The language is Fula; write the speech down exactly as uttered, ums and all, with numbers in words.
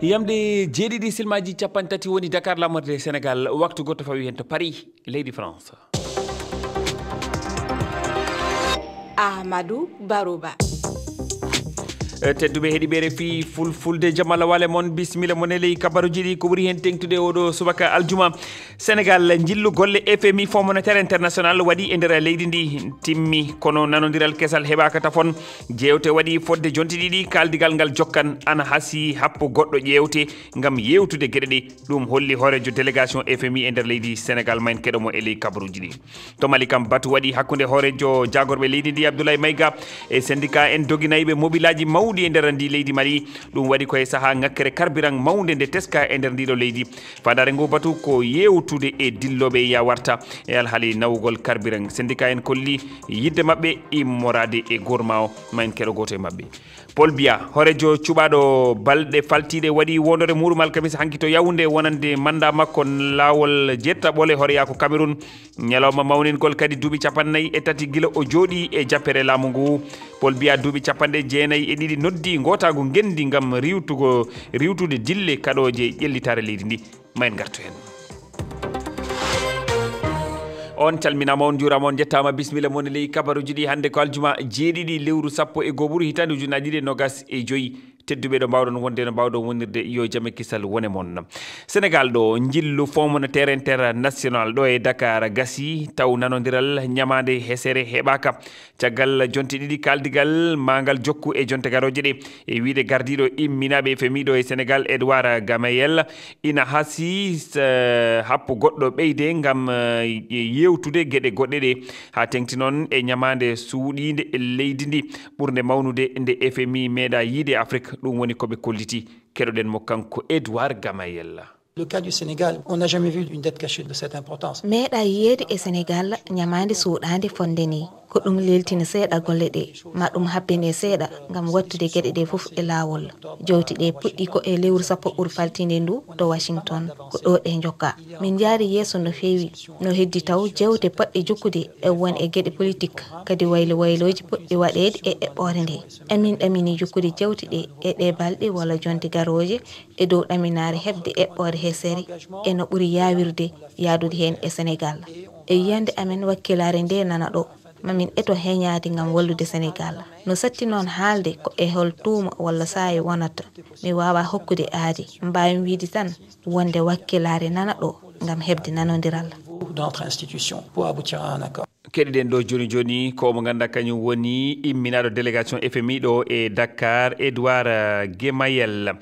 Yamde jeeɗiɗi silmaji capanɗe tati woni Dakar, laamorde Sénégal, waktu goɗɗo fawi heen to Paris, leydi France. Amadou Barouba. E, tedduɓe heɗiɓe R F I Fulfulde, jamala wale mon, bisimilla mon e ley kabaruji ɗi. Ko ɓuri heen teŋtude oɗo subaka aljuma, Sénégal, njillu golle F M I, Fonds Monétaire International, waɗi e nder leydi ndi, timmi, kono nanondiral kesal heɓaaka tafon. Jeewte waɗi fodde jonte ɗiɗi, kaaldigal ngal jokkan, ana hasii happo goɗɗo ƴeewte ngam yeewtude geɗe ɗe. Ɗum holli hooreejo délégation F M I e nder leydi Sénégal, ma en keɗo mo e ley kabaruji ɗi. To Mali kam, batu waɗi hakkunde hooreejo jaagorɓe leydi ndi, Abdoulaye Maïga, e syndicat en doginayɓe mobilaaji mawɗi e nder ndi leydi Mali. Ɗum waɗi ko e sahaa ŋakkere carburant mawnde nde teska e nder ndiɗo leydi. Faandaare ngu batu ko yeewtude e dillooɓe yawarta e alhaali nawugol carburant. Syndicat en kolli yiɗde maɓɓe immoraade e goorma o, ma en keɗo gooto e maɓɓe. Paul Biya, hooreejo cuɓaaɗo balɗe faltiiɗe, waɗi wondore muuɗum alkamisa hanki to Yaoundé wonande manda makko laawol jettaɓole hooreyaaku Cameroun. Ñalawma mawningol kadi duuɓi capannayyi e tati gila o jooɗii e jappere laamu ngu. Paul Biya, duuɓi capanɗe jeenayi e ɗiɗi, noddi ngootaagu ngenndi ngam riiwtugo, riiwtude dille kaɗooje ƴellitaare leydi ndi. Ma en ngartu heen. On calminaama, on njuuraama, on njettaama. Bisimilla mon e ley kabaruji ɗi. Hannde ko aljuma, jeeɗiɗi lewru sappo e go'oɓuru, hitaande ujunnaaje ɗiɗi e noogas e joy. Tedduɓe, ɗo mbaawɗon wonde, no mbaawɗon wonirde, yo jam e kisal wone mon. Sénégal ɗo, njillu Fonds Monétaire International ɗo e Dakar gasi, taw nanondiral ñamaande hesere heɓaaka. Caggal jonte ɗiɗi kaaldigal, ma ngal jokku e jonte garooje ɗe. E wiyde gardiiɗo imminaaɓe F M I ɗo e Sénégal, Edouard Gamayel, ina hasii, eh, happo goɗɗo ɓeyde ngam, eh, yeewtude geɗe goɗɗe ɗe. Haa teŋti noon e ñamaande suuɗiinde leydi ndi, ɓurnde mawnude nde F M I meeɗaa yiyde e Afrik. Ɗum woni ko ɓe kolliti. Keɗoɗen mo kanko Edouard Gamayel. Le cas du Sénégal, on n'a jamais vu une dette cachée de cette importance. Meeɗaa yiyeede e Sénégal ñamaande suuɗaande fotnde nii. Ko ɗum leeltini seeɗa golle ɗe, ma ɗum habbine seeɗa ngam waɗtude geɗe ɗe fof e laawol. Jowte ɗe puɗɗii ko e lewru sappo ɓuru faltiinde ndu to Washington. Ko ɗo ɗe njokkaa. Min njahri yeeso no feewi, no heddii taw jeewte potɗe jokkude e won e geɗe politik, kadi waylo waylooji potɗi waɗeede e eɓɓoore nde. Emin ɗaminii jokkude jeewte ɗe e ɗee balɗe walla jonte garooje, e dow ɗaminaare heɓde eɓɓoore hesere e no ɓuri yaawirde yahdude heen e Senegaal. E yiyannde amen wakkilaare nde nana ɗo, ma min eto heñaade ngam wallude Senegaal. No satti noon haalde ko e hol tuuma walla saa'i wonata, mi waawaa hokkude aadi. Mbaawi-mi wiyde tan wonde wakkilaare nana ɗo ngam heɓde nanondiral. D'entre institutions pour aboutir à un accord. Keɗiɗen ɗo jooni jooni ko mo ngannduɗaa kañum woni imminaaɗo délégation F M I ɗo e Dakar, Edouard, eh, Gemayel.